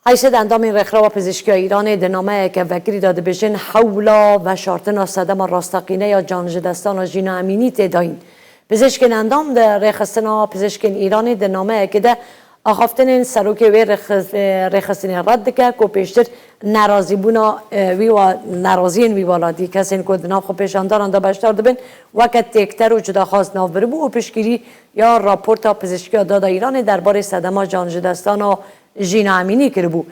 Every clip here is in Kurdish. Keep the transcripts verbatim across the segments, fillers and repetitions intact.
Heyşet endamên Rêxirawa Pizîşkiya Îranê di nameyeke vekirî de dibêjin hewla veşartina sedema rasteqîne ya canjidestana Jîna Emînî tê dayîn. Pizîşkên endam di Rêxistina Pizîşkên Îranê di nameyekê de axaftinên serokê wê rêxis-, e, rêxistinê red dike ku pêştir nerazîbûna, e, wî wa-, neraziyên wî welatî, kesên ku di nav xwepêşandanan de beşdar dibin, weke têkter û cudaxwaz nav biribû û piştgirî ya raporta Pizîşkiya Dada Îranê derbarê sedema canjidestana Jîna Emînî kiribû.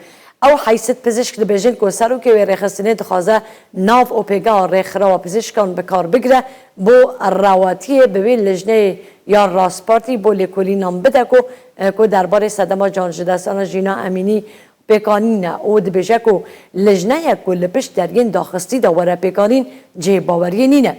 Ew heyşet pizîşk dibêjin ku serokê wê rêxistinê dixwaze nav û pêgeha rêxirawa pizîşkan bi kar bigire bo rewatiyê bi wê lijneyê ya rastpartî bo lêkolînan bide ku, e, ku derbarê sedema canjidestana Jîna Emînî pêkanîn e û dibêje ku lijneyek ku li pişt deriyên daxistî de were pêkanîn cihê baweriyê nîne.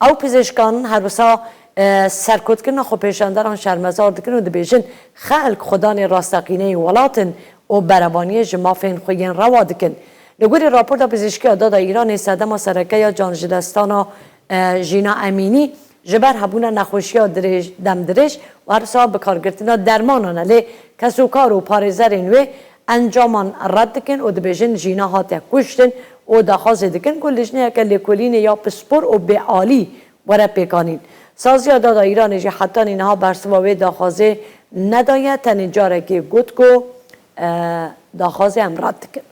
Ew pizîşkan her wisa, e, serkotkirina xwepêşandaran şermezar dikin û dibêjin, xelk xwedanê rasteqîneyê welat in û berevaniyê ji mafên xwe yên rewa dikin. Li gorî raporta Pizîşkiya Dada Îranê sedema sereke ya canjidestana, e, Jîna Emînî ji ber hebûna nexweşiya dirêj, demdirêj û her wisa bikargirtina dermanan e. Lê kesokar û parêzerên wê encaman red dikin û dibêjin Jîna hate kuştin û daxwazê dikin ku lijneyeke lêkolînê ya pispor û bêalî were pêkanîn. Saziya Dada Îranê jî hetanî niha bersiva wê daxwazê nedaye, tenê carekê got ku, e, daxwazê em red dikin.